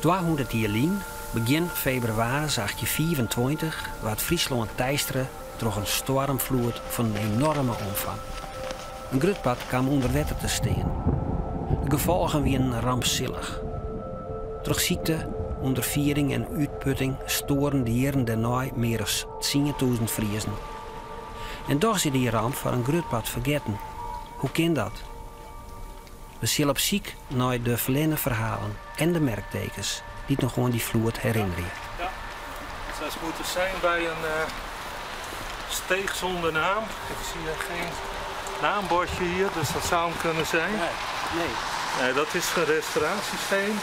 200 jier lyn, begjin febrewaris 1825, waard Fryslân teistere troch in stoarmfloed fan in enoarme omfang. In grut part kaam ûnder wetter te stean. De gefolgen wienen rampsillich. Troch sykte, ûnderfieding en útputting stoaren de jierren dêrnei mear as 10,000 Friezen. En dochs is dy ramp foar in grut part fergetten. Hoe kin dat? We sille op syk nei de ferlerne ferhalen en de merktekens dy't noch oan dy floed herinnerje. Ja, het zou moeten zijn bij een steeg zonder naam. Ik zie geen naambordje hier, dus dat zou hem kunnen zijn. Nee, nee. Nee, dat is een restauratiesysteem.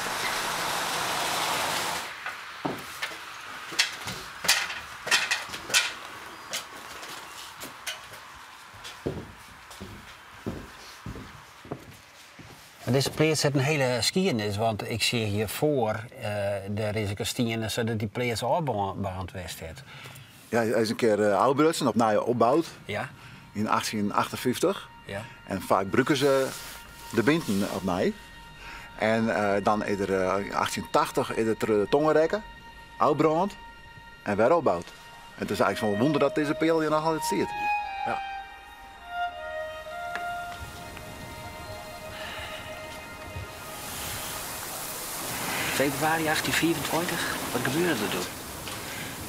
Maar dizze pleats hat in hiele skiednis, want ik seach hjirfoar, dêr is ek in stien sadat dy pleats ôfbaarnd west hat. Ja, hy is in kear ôfbrutsen, opnij opboud. Ja. Yn 1858. Ja. En faak brûke se de binten opnij. En dan is der yn 1880 is er troch de tonge rekke, ôfbrând en wer opboud. En it is eigentlik wol in wûnder dat dizze peal hjir noch altyd stiet. Ja. Febrewaris 1825, wat gebeurde der doe?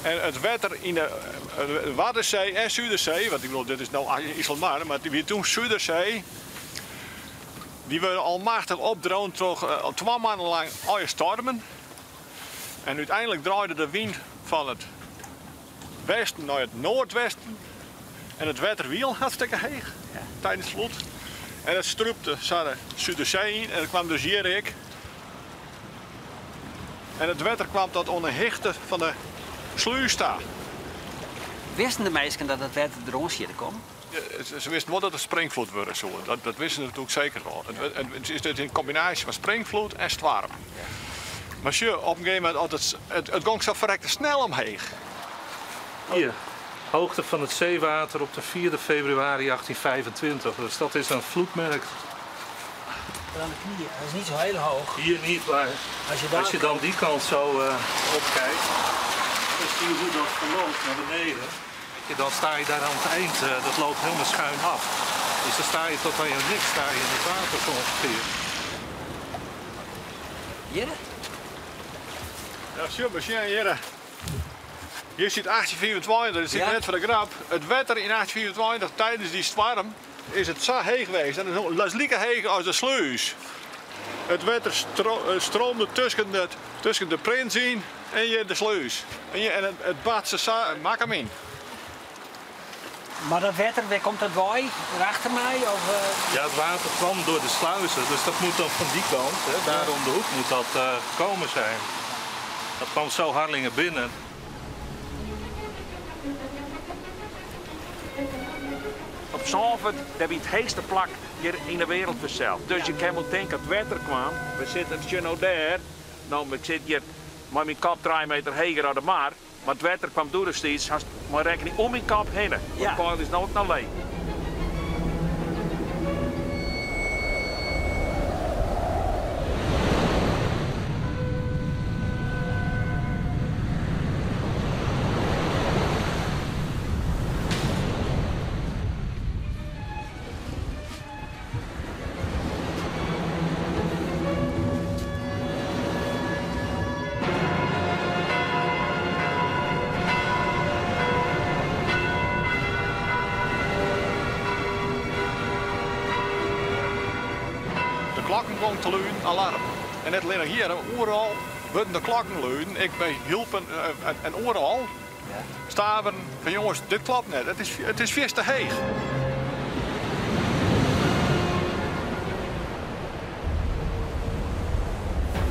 En it wetter yn de Waddensee en Sudersee, want ik bedoel, dit is no Iselmar, mar it wie toen Sudersee, dy wurde almachtich opdreaun troch 2 moannen lang allegear stoarmen. En úteinlik draaide de wyn fan it westen nei it noardwesten en it wetter wie al hartstikke heech tidens de floed. En it strûpte sa de Sudersee yn en it kwam dus hjir ek. En it wetter kwam tot oan de hichte fan de slús ta. Wisten de minsken dat it wetter deroan siet te kommen? Ja, se wisten wol dat it springfloed wurde soe. Dat wisten se natuerlik seker wol. It is dus in kombinaasje fan springfloed en stoarm. Mar sjoch, op in gegeven momint, it gong sa ferrekte snel omheech. Hier, hoogte fan it seewater op de 4 februari 1825. Dus dat is een vloedmerk. Aan de knieën, dat is niet zo heel hoog. Hier niet, maar Als je daar als je dan die kant zo opkijkt, dan zie je hoe dat verloopt naar beneden. Dan sta je daar aan het eind, dat loopt helemaal schuin af. Dus dan sta je tot aan je nek sta je in het water zo ongeveer. Hier? Ja, super, zie je hier. Hier zit 1824, dat is Ja. net voor de grap. Het wetter in 1824 tijdens die storm is het zo heeg geweest. Dat is like heeg als de sluis. Het wetter stroomde tussen de prins in en je de sluis. En het bad ze zo, maak hem in. Maar dat wetter, waar komt dat bij? Achter mij? Of? Ja, het water kwam door de sluizen, dus dat moet dan van die kant, hè, daar om de hoek moet dat gekomen zijn. Dat kwam zo Harlingen binnen. Op Zandvoort, daar wie het heegste plak hier in de wereld vanzelf. Dus je kan wel denken dat het wetter kwam. We zitten het nou daar. Nou, ik zit hier met mijn kop 3 meter heger dan de mar. Maar het wetter kwam door de steeds, haast maar rekening om mijn kop heen. Want Ja. de pijl is nou ook nog leeg. De klokken gong te luiden, alarm. En net alleen hier, overal worden de klokken luiden. Ik ben hielpen en overal staven van jongens, dit klopt net. Het is vies te heeg.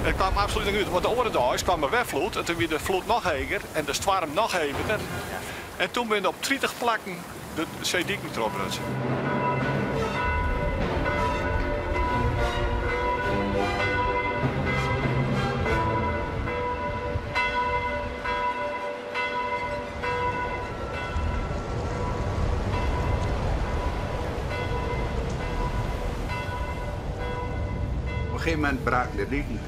Het kwam absoluut niet uit, want de andere dag kwam er weer vloed en toen werd de vloed nog heger en de storm nog heviger. En toen ben op 30 plakken de zeedieken erop brutsen. Op een gegeven moment braken de dieken.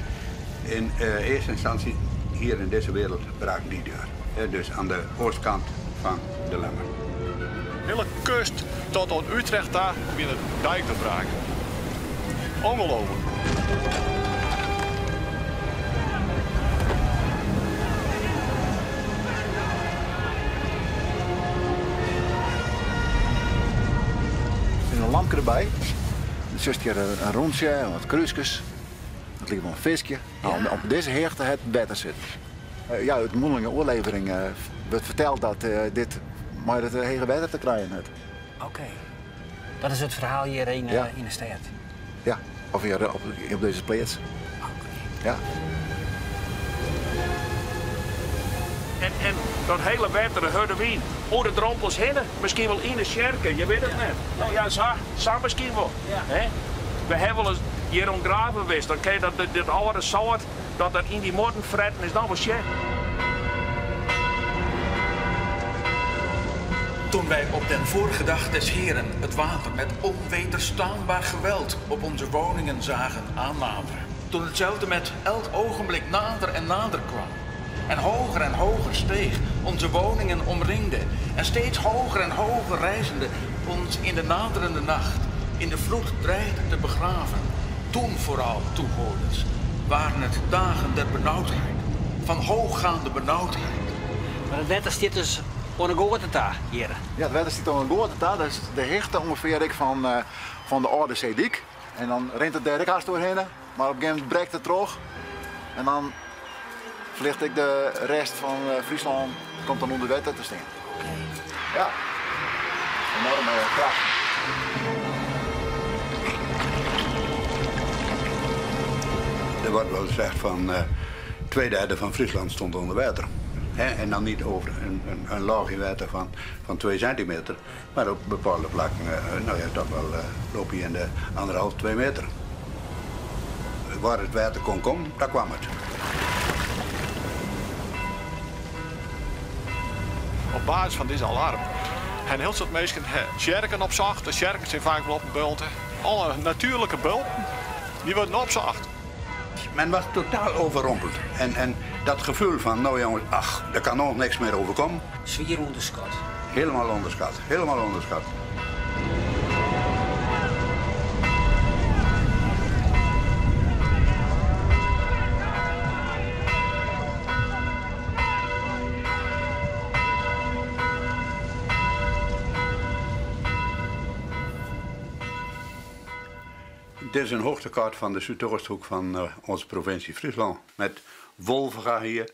In eerste instantie hier in deze wereld braken die deur. Dus aan de oostkant van de Lemmer. Hiele kust tot oan Utrecht ta wiene dyktrochbraken. Ongelooflik. Er is in lampke derby. Dan sjochst hjir in rûntsje en wat krúskes. Dat liket wol in fiskje. No, op dizze hichte hat it wetter sitten. Ja, út mûnlinge oerlevering wurdt ferteld dat dit mei it hege wetter te krijen hat. Oké. Dat is it ferhaal hjir yn de stêd? Ja, of hjir op dizze pleats. Oké. Ja. En dat hiele wetter, de hurde wyn, oer de drompels hinne, miskien wol yn de tsjerke, je witte it net. No ja, sa, sa miskien wol. Hè? We hawwe wolris hjir oan graven west, dan kin je dat, dat âlde sâlt dat der yn dy muorren fretten is, dan wol sjen. Toen wij op den vorige dag des Heren het water met onwederstaanbaar geweld op onze woningen zagen aannaderen. Toen hetzelfde met elk ogenblik nader en nader kwam en hoger en hoger steeg, onze woningen omringde en steeds hoger en hoger rijzende ons in de naderende nacht in de vloed dreigde te begraven. Toen vooral, toehoorders, waren het dagen der benauwdheid, van hooggaande benauwdheid. Mar it wetter stiet dus oan de goaten ta hjir. Ja, it wetter stiet oan de goaten ta. Dat is de hichte ûngefear ek fan de âlde seedyk. En dan rint it dêr ek hast oerhinne, mar op in gegeven momint brekt it troch. En dan fljocht ek de rest fan Fryslân komt dan ûnder wetter te stean. Ja, enorme kracht. Er wordt wel gezegd van 2/3 van Friesland stond onder water. En dan niet over een laagje water van 2 centimeter, maar op bepaalde plakken, nou ja, toch wel loop je in de anderhalf, 2 meter. Waar het water kon komen, daar kwam het. Op basis fan dizze alarm ha in hiel soad minsken tsjerken opsocht. De tsjerken zijn faak wol op in bulte. Alle natuerlike bulten dy wurden opsocht. Men was totaal overrompeld. En dat gevoel van, nou jongens, ach, er kan nog niks meer overkomen. Swier ûnderskat. Helemaal onderschat, helemaal onderschat. Dit is een hoogtekaart van de zuidoosthoek van onze provincie Friesland. Met Wolvega hier,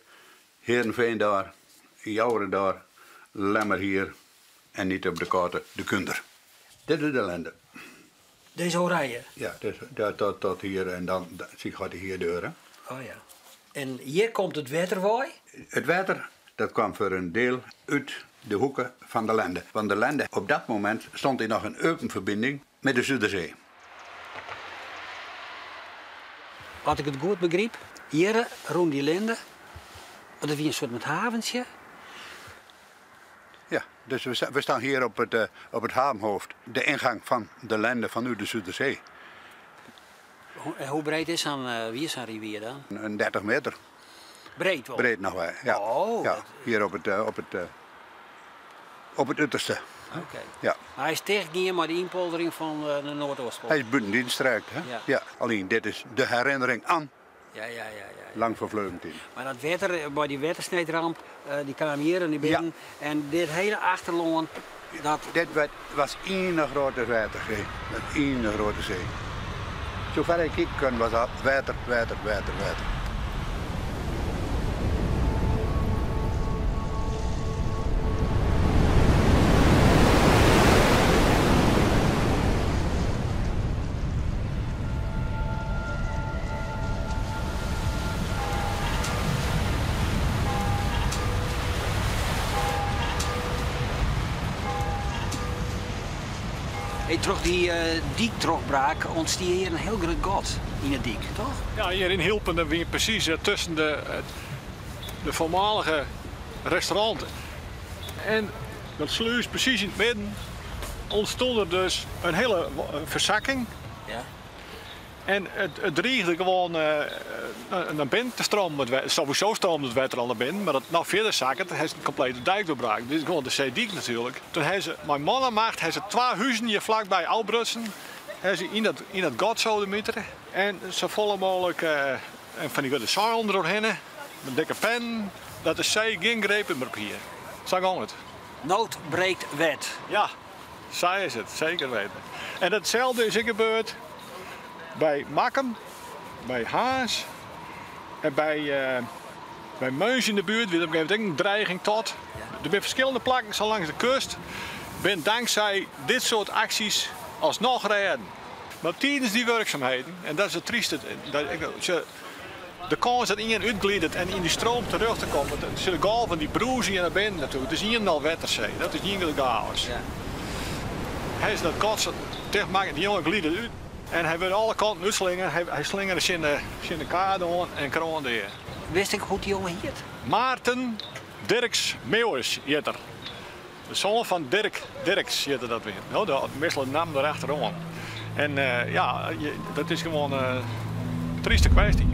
Heerenveen daar, Joure daar, Lemmer hier en niet op de kaart de Kunder. Dit is de Lende. Deze oranje? Ja, dus, dat, tot, tot hier en dan zie gaat hij hier deur. Hè? Oh ja. En hier komt het wetter wei? Het water dat kwam voor een deel uit de hoeken van de Lende. Want de Lende, op dat moment stond hij nog in open verbinding met de Zuiderzee. As ik it goed begryp, hjir rûn dy Linde, want it wie in soart met haventsje. Ja, dus we staan hier op het havenhoofd, de ingang van de Lende vanuit de Zuiderzee. En hoe breed is zo'n wie is zo'n rivier dan? Een 30 meter. Breed wel? Breed nog wel, ja. Oh, Ja, dat hier op het uiterste. Oké. Ja. Maar hij is tegengegaan met de inpoldering van de Noordoostpolder. Hij is buiten dienst geraakt, hè? Ja. Ja, alleen dit is de herinnering aan Ja. lang vervlogen tijd. Maar dat wetter, bij die wettersneedramp, die kwam hier en die binnen. Ja. En dit hele achterloon, dat... Dit was één grote waterzee. Dat één grote zee. Zover ik kijken kon was dat water, water, water, water. Hey, troch dy dyktrochbraak ûntstie hjir in hiel grut gat yn 'e dyk, toch? Ja, hjir yn Hylpen wie presys tusken de voormalige restaurant en dat sluis presys yn it midden ûntstond der dus in hiele fersakking. Ja. En it drige gewoan Dan binne de stroom it wetter, sowieso stroomt it wetter al nei binnen, mar dat noch fierder sakket, dan hast in komplete dijkdoorbraak. Dit is gewoan de seedyk natuerlik. Toen ha se mei man en macht ha se twa huzen hjir flakby ôfbrutsen, ha se yn dat, yn dat gat sodemitere en safolle mooglik en fan dy grutte seilen deroerhinne, met dikke pennen, dat de see gjin greep mear op hie. Sa gong it. Nood breekt wet. Ja, sa is it, zeker weten. En itselde is ek gebeurd by Makkum, by Harns en by Meuns yn de buert wie der op in gegeven momint ek in dreiging tot. Der binne ferskillende plakken sa langs de kust bin tanksij dit soart aksjes alsnoch rêden. Mar tidens dy wurksumheden, en dat is it tryste, de kâns dat ien útglidet en yn dy stroom terjochte komt, want de golven dy brûze hjir nei binnen natuerlik, it is ien en al wettersee, dat is ien grutte chaos. Hy is dat gat sa ticht makke, dy jonge glidet út en hy wurdt alle kanten útslingere, hy slingere tsjin de kade oan en kroan dea. Witst ek hoe't dy jonge hiet? Maarten Dirks Meeuwis hjit er. De soan fan Dirk Dirks hjitte dat wie. No, de missele namme derachteroan. En ja, dat is gewoan in tryste kwestje.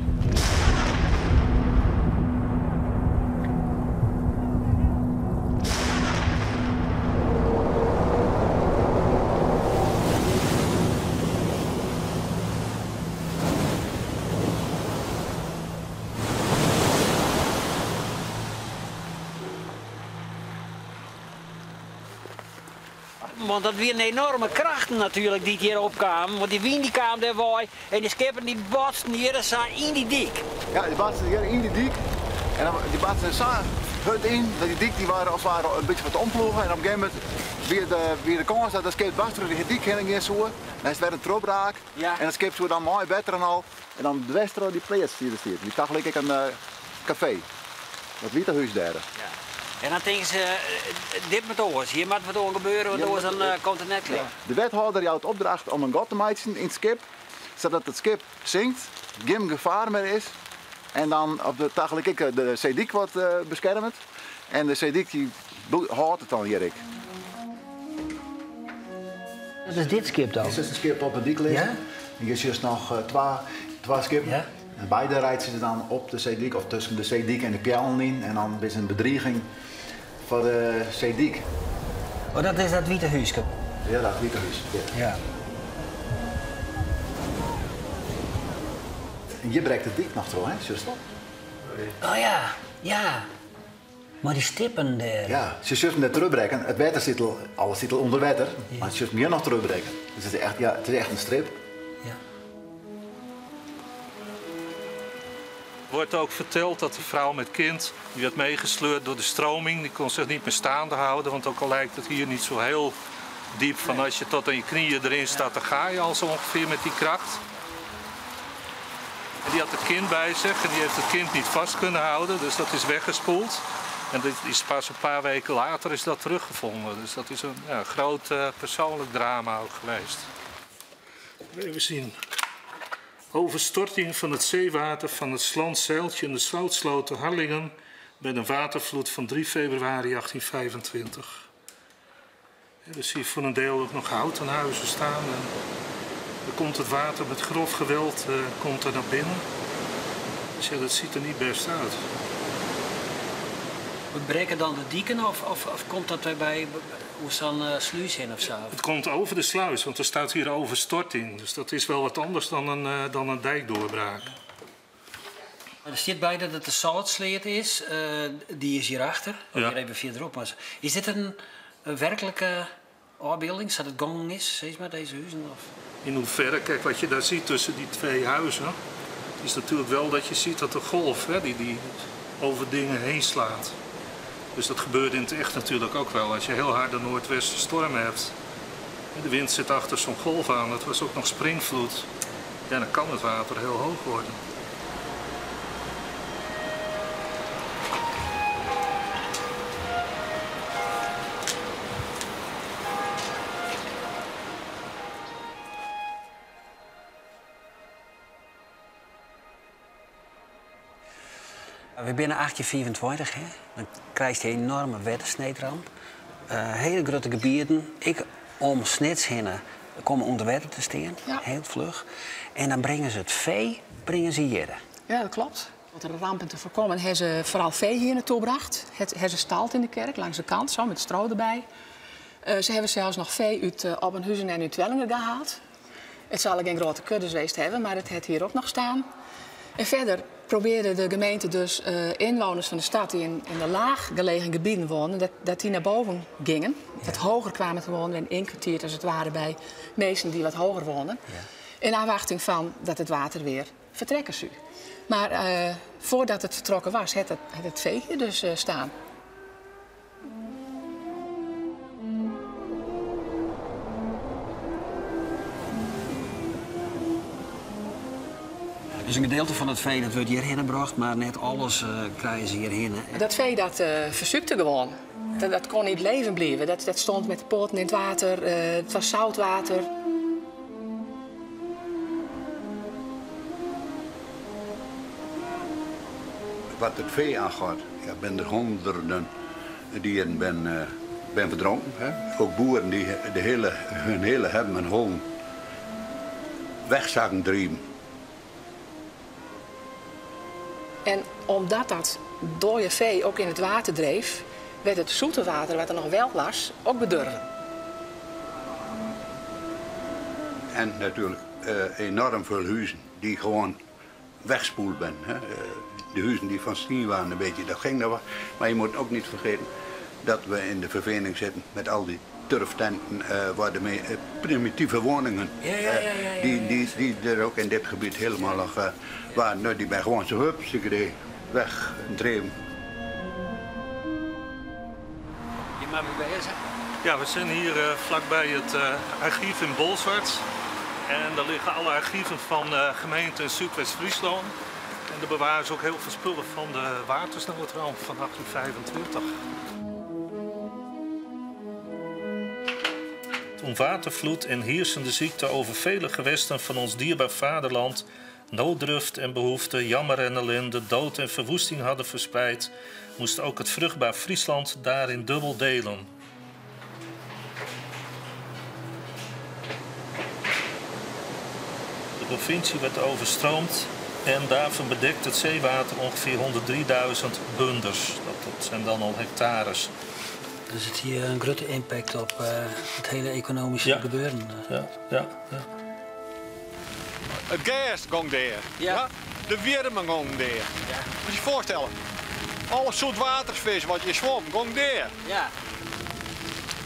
Want dat wienen enorme krachten natuerlik dy't hjir opkamen, want dy wyn dy kaam dêr wei en dy skippen dy botsten hjir sa yn dy dyk. Ja, dy botsten hjir yn dy dyk en dan dy botsten der sa hurd yn dat dy dyk dy waard as it ware in bytsje wat omploege en op in gegeven momint wie de kâns dat dat skip dwars troch dy dyk hinne gean soe. Dan is it wer in trochbraak en dat skip soe dan mei wetter en al en dan dwers troch dy pleats dy't der stiet. Wie tagelyk ek in kafee. Dat Wite Hús dêr. Ja. En dan tinke se, dit moat oars, hjir moat wat oan gebeure, want oars dan komt it net klear. De wethâlder jout opdracht om in gat te meitsjen yn it skip, sadat it skip sinkt, gjin gefaar mear is en dan op de tagelyk ek de seedyk wat beskermet. En de seedyk dy hâldt it dan hjir ek. Dat is dit skip dan? Dit is in skip op de dyk lizzen. Ja? En hjir sjochst noch twa skippen. Ja? En beide reitsje se dan op de seedyk of tusken de seedyk en de peallen yn en dan is in bedriging foar de seedyk. Oh, dat is dat wite húske? Ja, dat wite hús. Ja. En hjir brekt de dyk noch troch, hè? Sjochst dat? Oh ja, ja. Mei dy stippen dêr. Ja, se sjochst net trochbrekken. It wetter sit al, alles sit al ûnder wetter, mar se sjochst him hjir noch trochbrekken. Dus it is echt, ja, it is echt in strip. Ja. Wordt ook verteld dat de vrouw met kind, die werd meegesleurd door de stroming, die kon zich niet meer staande houden, want ook al lijkt het hier niet zo heel diep, van als je tot aan je knieën erin staat, dan ga je al zo ongeveer met die kracht. En die had het kind bij zich en die heeft het kind niet vast kunnen houden, dus dat is weggespoeld. En dit is pas een paar weken later is dat teruggevonden. Dus dat is een, ja, groot persoonlijk drama ook geweest. Even zien. Overstorting van het zeewater van het Slandzeiltje in de Zoutsloot te Harlingen bij een watervloed van 3 februari 1825. Ja, we zien voor een deel ook nog houten huizen staan. En dan komt het water met grof geweld komt er naar binnen. Dus ja, dat ziet er niet best uit. We breken dan de dieken of komt dat weer bij hoe zo'n sluis in of zo? Het komt over de sluis, want er staat hier overstorting. Dus dat is wel wat anders dan een dijkdoorbraak. Er zit bij dat het de zoutsleet is. Die is hierachter. Of Ja. hier even verderop. Maar is dit een werkelijke afbeelding? Zat het gong is, zeg maar, deze huizen? Of? In hoeverre, wat je daar ziet tussen die twee huizen, is natuurlijk wel dat je ziet dat de golf, hè, die over dingen heen slaat. Dus dat gebeurt in het echt natuurlijk ook wel. Als je heel harde noordwestenstorm hebt, en de wind zit achter zo'n golf aan, dat was ook nog springvloed, ja, dan kan het water heel hoog worden. We zijn 1824, hè? Dan krijg je een enorme wettersneedramp. Hele grote gebieden, ik om Snits heen, komen onder water te staan, heel vlug. En dan brengen ze het vee, brengen ze hier. Ja, dat klopt. Om de rampen te voorkomen hebben ze vooral vee hier naartoe gebracht. Het, ze stald in de kerk, langs de kant, zo, met stro erbij. Ze hebben zelfs nog vee uit Oppenhuizen en uit Twellingen gehaald. Het zal geen grote kuddes geweest hebben, maar het heeft hier ook nog staan. En verder probeerde de gemeente dus inwoners van de stad die in de laag gelegen gebieden woonden, dat die naar boven gingen. Dat hoger kwamen te wonen en inkwartierd als het ware bij mensen die wat hoger woonden. Ja. In afwachting van dat het water weer vertrekken zou. Maar voordat het vertrokken was, had het vee hier dus staan. Dus een gedeelte van het vee dat wordt hierheen gebracht, maar net alles krijgen ze hierheen. Dat vee dat verzuikte gewoon. Dat kon niet leven blijven. Dat stond met de poten in het water, het was zoutwater. Wat het vee aangaat, ja, ben er honderden dieren ben verdronken. Hè? Ook boeren die hun hele hebben en hollen wegzakken dreven. En omdat dat dode vee ook in het water dreef, werd het zoete water, wat er nog wel was, ook bedurven. En natuurlijk enorm veel huizen die gewoon wegspoeld zijn. Hè? De huizen die van steen waren een beetje, dat ging nog wel. Maar je moet ook niet vergeten dat we in de vervening zitten met al die turftenten, waar de primitieve woningen, die er ook in dit gebied helemaal nog waren. Nou, die ben gewoon zo hup, weggedreven. Je mag weer bezig. Ja, we zijn hier vlakbij het archief in Bolsward. En daar liggen alle archieven van de gemeente Zuidwest-Friesland. En daar bewaren ze ook heel veel spullen van de watersnoodramp van 1825. Toen watervloed en heersende ziekte over vele gewesten van ons dierbaar vaderland nooddruft en behoefte, jammer en ellende, dood en verwoesting hadden verspreid, moest ook het vruchtbaar Friesland daarin dubbel delen. De provincie werd overstroomd en daarvan bedekt het zeewater ongeveer 103.000 bunders. Dat zijn dan al hectares. Dus het hier een grote impact op het hele economische gebeuren. Ja, ja, ja. Het gas ging daar. Ja. Ja? De wiermen gong daar. Ja. Moet je je voorstellen. Alle zoetwatervis wat je zwom, gong daar. Ja.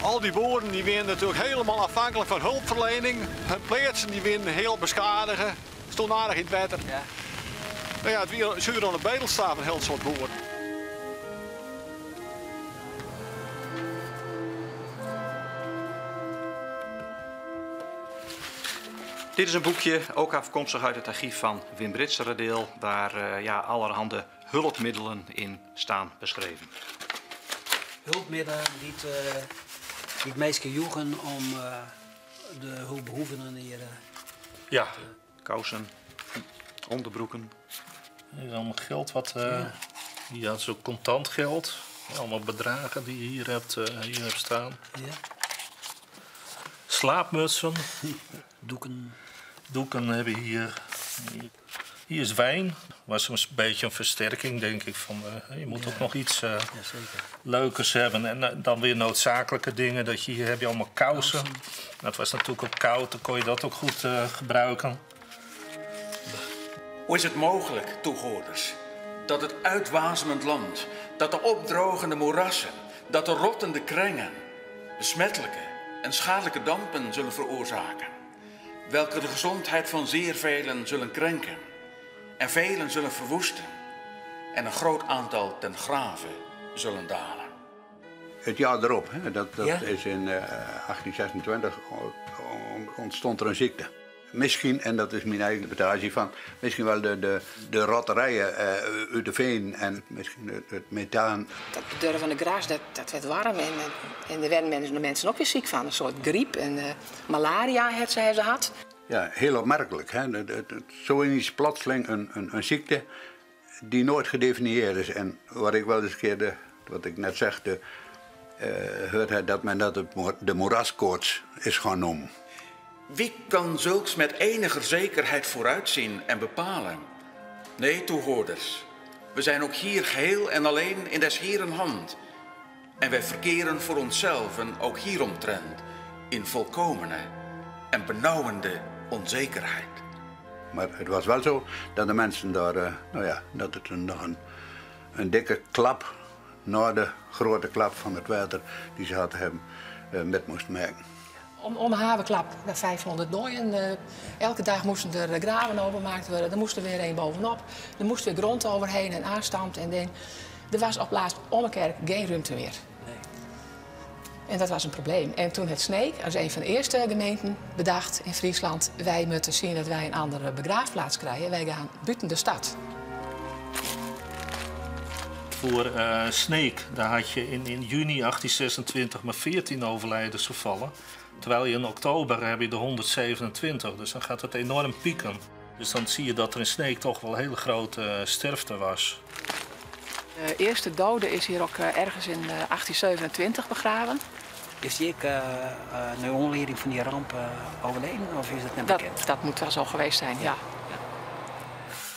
Al die boeren die werden natuurlijk helemaal afhankelijk van hulpverlening. Hun plaatsen die werden heel beschadigen. Stond aardig in het water. Ja. Nou ja, het zuur aan de bedelstaaf een heel soort boeren. Dit is een boekje, ook afkomstig uit het archief van Wim Britseradeel, waar allerhande hulpmiddelen in staan beschreven. Hulpmiddelen die het meest joegen om de hulpbehoevenden hier. Ja, kousen, onderbroeken. Hier is allemaal geld wat. Hier had zo contant geld. Allemaal bedragen die je hier hebt staan. Ja. Slaapmutsen. Doeken. Doeken hebben hier. Hier is wijn. Was een beetje een versterking, denk ik. Van, je moet ook nog iets leukers hebben. En dan weer noodzakelijke dingen. Dat je, hier heb je allemaal kousen. Dat was natuurlijk ook koud, dan kon je dat ook goed gebruiken. Hoe is het mogelijk, toehoorders, dat het uitwasemend land, dat de opdrogende moerassen, dat de rottende krengen, besmettelijke en schadelijke dampen zullen veroorzaken, welke de gezondheid van zeer velen zullen krenken en velen zullen verwoesten en een groot aantal ten grave zullen dalen. Het jaar erop, hè, dat is in 1826, ontstond er een ziekte. Misschien, en dat is mijn eigen interpretatie van, misschien wel de rotterijen uit de veen en misschien het methaan. Dat bedurven van de gras, dat werd warm en daar werden de mensen ook weer ziek van. Een soort griep en malaria had ze gehad. Ja, heel opmerkelijk. Hè? Zo is plotseling een ziekte die nooit gedefinieerd is. En wat ik wel eens een keer, wat ik net zeg, hoorde heb dat men dat de moeraskoorts is gaan noemen. Wie kan zulks met enige zekerheid vooruitzien en bepalen? Nee, toehoorders, we zijn ook hier geheel en alleen in des Heren hand. En wij verkeren voor onszelven ook hieromtrent in volkomene en benauwende onzekerheid. Maar het was wel zo dat de mensen daar, nou ja, dat het nog een dikke klap na de grote klap van het water die ze hadden hebben, met moesten maken. Om de havenklap naar 500 dooien. Elke dag moesten er graven openmaakt worden. Er moest er weer een bovenop. Er moest weer grond overheen en aanstampt en ding. Er was op laatst om de kerk geen ruimte meer. Nee. En dat was een probleem. En toen het Sneek, als een van de eerste gemeenten, bedacht in Friesland, wij moeten zien dat wij een andere begraafplaats krijgen. Wij gaan buiten de stad. Voor Sneek, daar had je in juni 1826 maar 14 overlijdensgevallen. Terwijl je in oktober heb je de 127, dus dan gaat het enorm pieken. Dus dan zie je dat er in Sneek toch wel hele grote sterfte was. De eerste dode is hier ook ergens in 1827 begraven. Is die ook naar aanleiding van die ramp overleden of is dat net bekend? Dat moet wel zo geweest zijn, ja.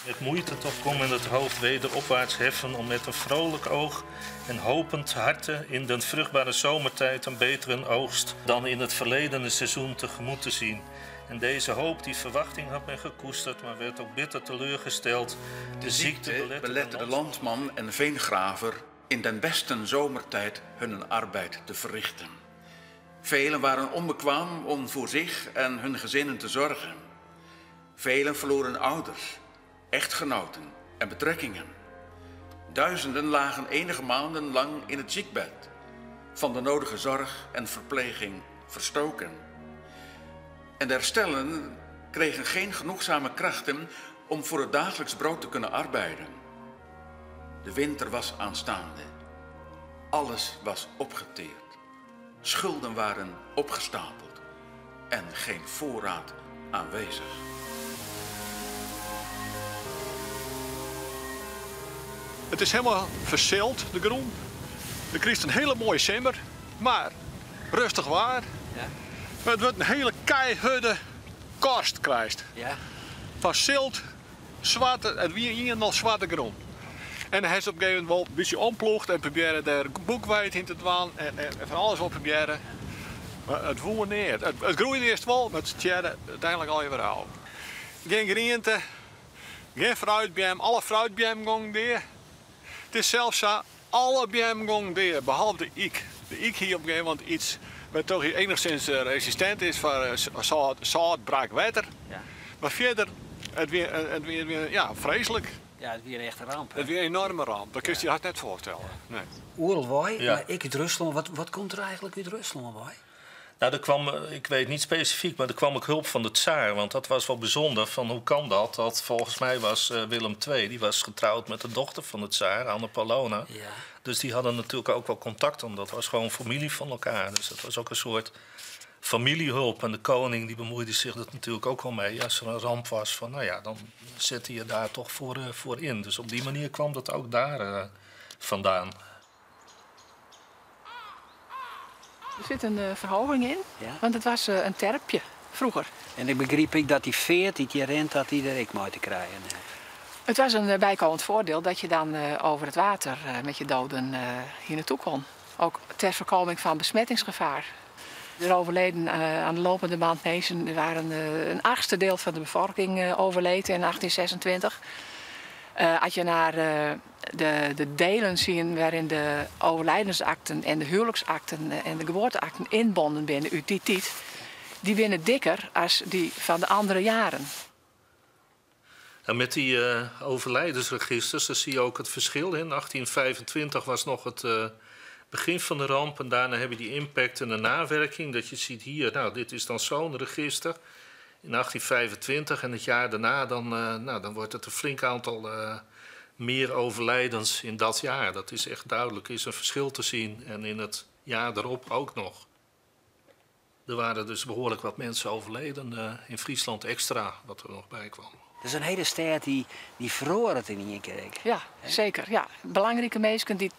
Met moeite toch kon men het hoofd wederopwaarts heffen om met een vrolijk oog en hopend harte in den vruchtbare zomertijd een betere oogst dan in het verledene seizoen tegemoet te zien. En deze hoop, die verwachting had men gekoesterd, maar werd ook bitter teleurgesteld. De ziekte ziekte belette de landman en veengraver in den besten zomertijd hun arbeid te verrichten. Velen waren onbekwaam om voor zich en hun gezinnen te zorgen. Velen verloren ouders, echtgenoten en betrekkingen. Duizenden lagen enige maanden lang in het ziekbed, van de nodige zorg en verpleging verstoken. En de herstellen kregen geen genoegzame krachten om voor het dagelijks brood te kunnen arbeiden. De winter was aanstaande. Alles was opgeteerd. Schulden waren opgestapeld en geen voorraad aanwezig. Het is helemaal verzild, de groen. Er krijgt een hele mooie simmer, maar rustig waar. Maar het wordt een hele keiharde korst krijgt. Van zilt, zwarte, het wie in al zwarte grond. En hij is op een gegeven moment wel een beetje omploegd en probeerde daar boekwijd in te dwaan en van alles op proberen. Maar het woer neer. Het groeide eerst wel, maar het stjerde uiteindelijk al je weer af. Geen groente, geen fruitboom, alle fruitbomen gingen neer. Het is zelfs zo, alle bomen gingen neer, behalve de iek. De iek hier op een gegeven moment iets wat toch hier enigszins resistent is voor zout, brak water. Maar verder, het weer, ja, vreselijk. Ja, het weer een echte ramp, hè? Het weer een enorme ramp, dat kun je je haast net voorstellen. Nee. Oerlwaai, maar ik uit Rusland, wat komt er eigenlijk uit Rusland, waai? Nou, er kwam, ik weet niet specifiek, maar er kwam ook hulp van de tsaar. Want dat was wel bijzonder, van hoe kan dat? Dat volgens mij was Willem II, die was getrouwd met de dochter van de tsaar, Anna Paulowna. Dus die hadden natuurlijk ook wel contact, omdat dat was gewoon familie van elkaar. Dus dat was ook een soort familiehulp. En de koning die bemoeide zich dat natuurlijk ook wel mee. Als er een ramp was, van, nou ja, dan zette je daar toch voor in. Dus op die manier kwam dat ook daar vandaan. Er zit een verhoging in, want het was een terpje vroeger. En ik begreep ik dat die veert die hier rent, dat die er ik mee te krijgen heeft. Het was een bijkomend voordeel dat je dan over het water met je doden hier naartoe kon. Ook ter voorkoming van besmettingsgevaar. Er overleden aan de lopende band mensen, er waren een achtste deel van de bevolking overleden in 1826. Als je naar de delen ziet waarin de overlijdensakten en de huwelijksakten en de geboorteakten inbonden binnen uit die tijd, die winnen dikker als die van de andere jaren. En met die overlijdensregisters, daar zie je ook het verschil in. 1825 was nog het begin van de ramp en daarna heb je die impact en de nawerking. Dat je ziet hier, dit is dan zo'n register in 1825 en het jaar daarna dan wordt het een flink aantal meer overlijdens in dat jaar. Dat is echt duidelijk, er is een verschil te zien en in het jaar daarop ook nog. Er waren dus behoorlijk wat mensen overleden in Friesland extra, wat er nog bij kwam. Dat is een hele stad die verloor het in één keer. Ja, Hè? zeker. Ja. Belangrijke mensen die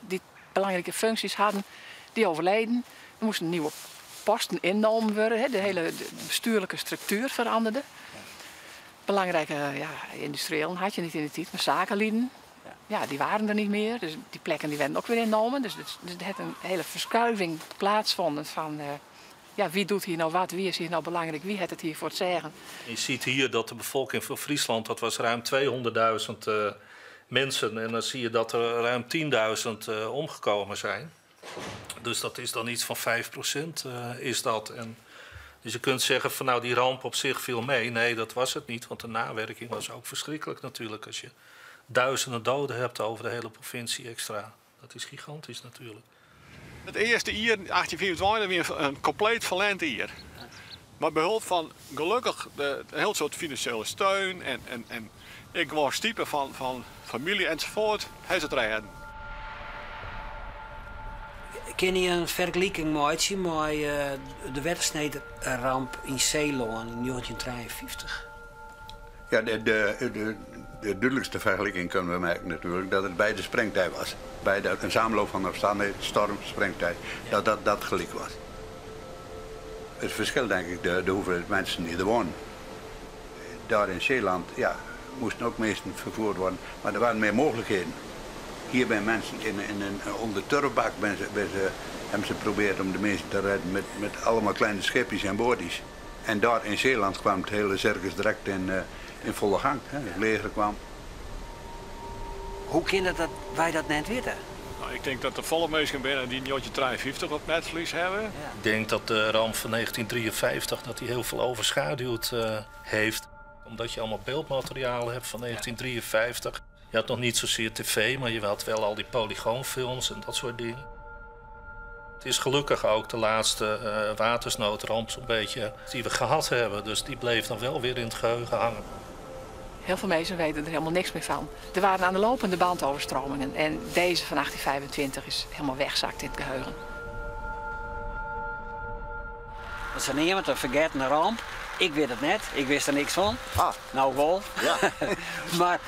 belangrijke functies hadden, die overleden. Er moesten nieuwe posten innomen worden. Hè. De hele bestuurlijke structuur veranderde. Belangrijke ja, industriëlen had je niet in de tijd, maar zakenlieden. Ja, die waren er niet meer. Dus die plekken die werden ook weer innomen. Dus er heeft een hele verschuiving plaatsvonden van ja, wie doet hier nou wat, wie is hier nou belangrijk, wie heeft het hier voor het zeggen. Je ziet hier dat de bevolking van Friesland, dat was ruim 200.000 mensen. En dan zie je dat er ruim 10.000 omgekomen zijn. Dus dat is dan iets van 5% is dat. En dus je kunt zeggen van nou die ramp op zich viel mee. Nee, dat was het niet, want de nawerking was ook verschrikkelijk natuurlijk. Als je duizenden doden hebt over de hele provincie extra. Dat is gigantisch natuurlijk. Het eerste jaar, 1824, weer een compleet verlend jaar. Maar behulp van gelukkig de heel soort financiële steun en ik was type van familie enzovoort, hij is het redden. Ken je een vergelijking maken met de wettersneedramp in Zeeland in 1953? Ja, de duidelijkste vergelijking kunnen we maken natuurlijk dat het bij de springtij was. Bij een samenloop van omstandigheden, storm, springtij, dat dat gelijk was. Het verschil denk ik de hoeveelheid mensen die er wonen. Daar in Zeeland ja, moesten ook mensen vervoerd worden, maar er waren meer mogelijkheden. Hier bij mensen in een onder turfbak hebben ze geprobeerd om de mensen te redden met allemaal kleine schipjes en bootjes. En daar in Zeeland kwam het hele circus direct in volle gang. Hè. Het leger kwam. Hoe kan het dat wij dat net weten? Nou, ik denk dat er volle mensen binnen die een jotje 53 op netvlies hebben. Ja. Ik denk dat de ramp van 1953 dat die heel veel overschaduwd heeft. Omdat je allemaal beeldmateriaal hebt van 1953. Je had nog niet zozeer tv, maar je had wel al die polygoonfilms en dat soort dingen. Het is gelukkig ook de laatste watersnoodramp zo'n beetje die we gehad hebben. Dus die bleef dan wel weer in het geheugen hangen. Heel veel mensen weten er helemaal niks meer van. Er waren aan de lopende band overstromingen en deze van 1825 is helemaal weggezakt in het geheugen. Dat is een een vergeten ramp. Ik weet het net, ik wist er niks van. Ah. Nou wel. Ja. Maar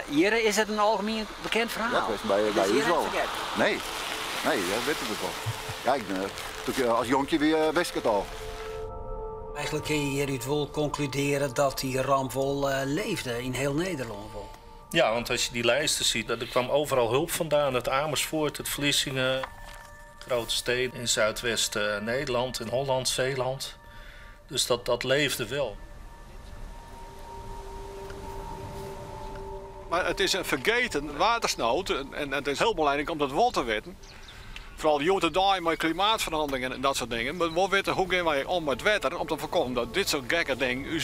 hier is het een algemeen bekend verhaal. Ja, dat is bij u wel. Nee, nee, dat weet ik ook wel. Ja, ik, als jonkje wist ik het al. Eigenlijk kun je hieruit wel concluderen dat die ramp wel leefde in heel Nederland. Wel. Ja, want als je die lijsten ziet, er kwam overal hulp vandaan. Het Amersfoort, het Vlissingen, grote steden in Zuidwest-Nederland, in Holland, Zeeland. Dus dat leefde wel. Maar het is een vergeten watersnood en het is heel belangrijk om dat wel te weten. Vooral de dag met klimaatveranderingen en dat soort dingen. Maar we weten hoe gaan wij om met water om te voorkomen dat dit soort gekke dingen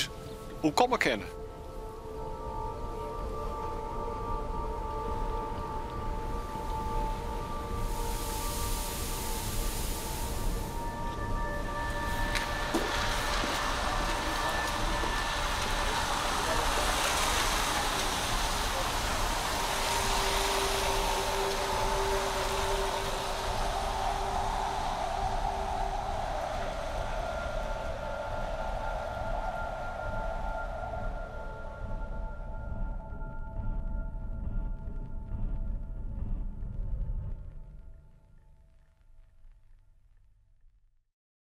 hoe komen kennen.